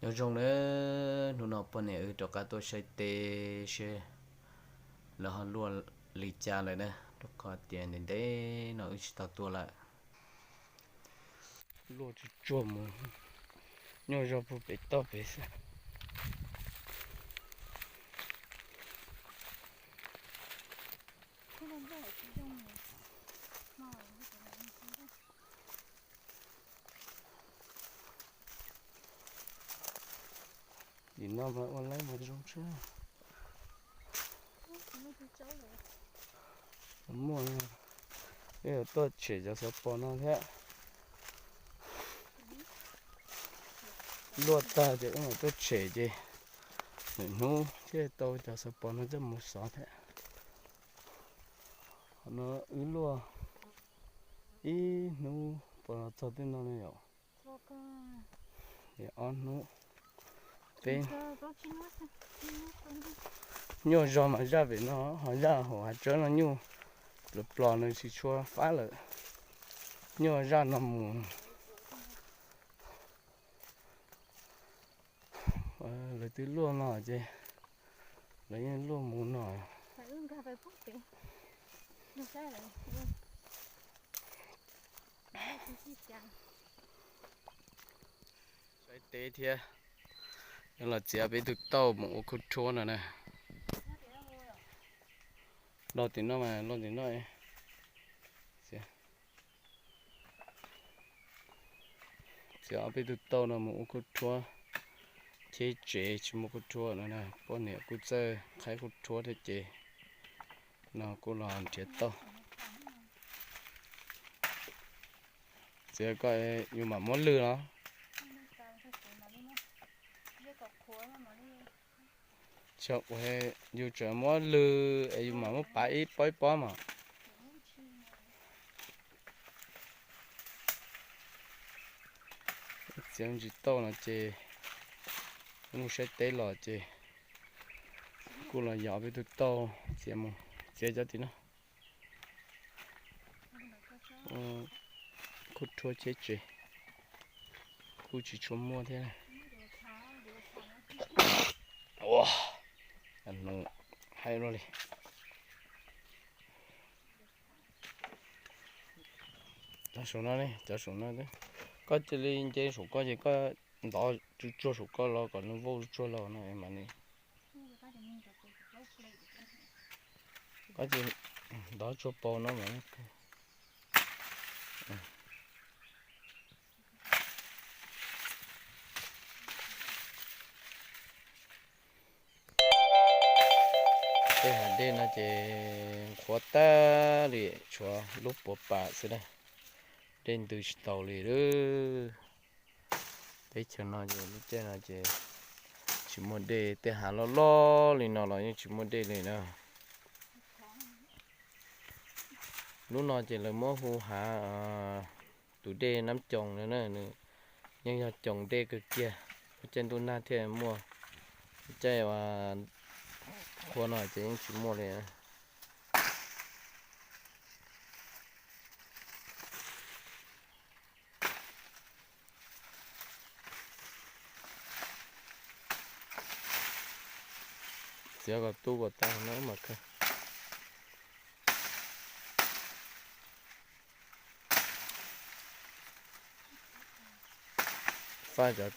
Nyob zoo na, hnub no poj niam wb rov qab tuaj saib teb seb lawv ho luaj li cas lawm na, rau qhov tias ntev ntev no wb tsis tau tuaj lawm. Luaj tsuag tsuag mus, nyuaj zog puag pem toj pem xwb. Nim no mas ua laib mas zoo tshaj. Muaj, tuaj tshem cov xov pos no thiab. Luaj tag ces wb mam tuaj tshem ces nws hnub thiaj tau cov xov pos no coj mus xov thiab. Qhov no wb luaj ib hnub puas los txog tej no ne yom? Ob hnub, peb. Nyuaj zog mas zaj pem no ho zaj hauv hav tsawb no nyuj plos plos nws tsis tshua fab lawm. Nyuaj zaj no mus. Lawv twb luaj no ces lawv yeej luaj mus no. Saib teb thiab, yuav los txiav peb tug tauj mus ua khub rhuab no na. Los tim no mas los tim no. Txiav ob peb tug tauj no mus ua khub rhuab, cheb tsev tsis muaj khub rhuab no na. Poj niam kuj txawj qhaib khub rhuab thiab ces no kuj los nrhiav tauj. Txiav koj yus mam muab lwj los. Yus tseem muab lwj es yus mam muab pav ib pob ib pob mas. Txiav ntsis tauj no ces mus saib teb los ces kuj los yos peb tug tauj txiav mus txiav cov tim no. Khub rhuab cheb tsev kuj tsis tshua muaj thiab. Ua, haib luaj li. Cov saum no ne, cov saum no, koj cia li nce saum koj ces koj ntov tsuag tsuag saum koj los kom nws vau tsuag tsuag los no mas ne. Koj cia li ntov tsuag paug no mas. Tej hav dej no ces qhuav tag li, tshuav lub puav pam xwb na, dej ntws tsis taus li lawm. Teb chaws no ces lub caij no ces tsis muaj dej, tej hav loj loj li no los yeej tsis muaj dej li na. Lub no ces lawv muab hu hav tus dej Nab Coos no na, nws yeej yog coos dej kawg kiag. Lub caij ntuj nag thiaj muaj, lub caij qhua no ces yeej tsis muaj li. Txiav kom tu kom tas no mas kawg. Faj cov,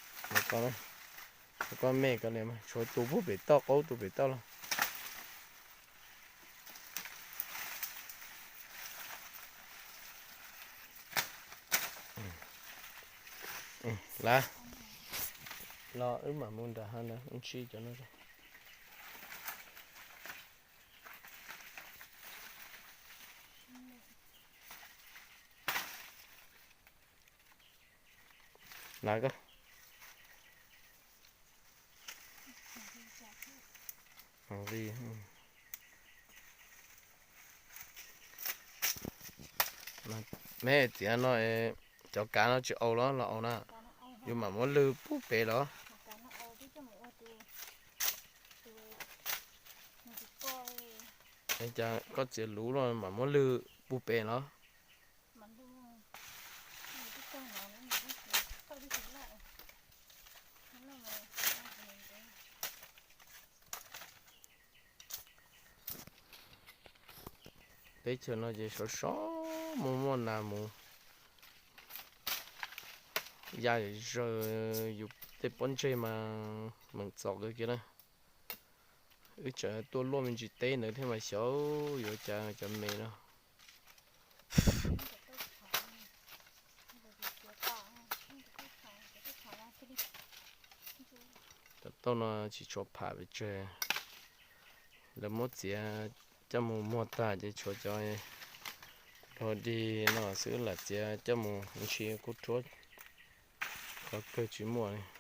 cov koj me ko li mas tshuav tus puag pem toj qaub tus pem toj los. Lav, los wb mam mus nram hav na, wb ntsib cov no. Lav koj. Me txiav no, cov kav no tsis aus los los aus na, yus mam muab lwg pub pem los. Cas koj txiav luv los mam muab lwg pub pem los. Teb chaws no ces sov sov mus muaj nas mus ya zawg yus tej pob ntseg mas meem txom kawg kiag na. Wb tseem tuaj luaj me ntsis teb ntawd thiab mas xyov yuav cas cov me no. Cov tauj no tsis tshuav pham pes tsawg, lawv muab txiav coj mus muag tag ces tshuav cov dog dig no xwb, lam txiav coj mus ntshis kuj rhuav, qhov kawg tsis muaj li.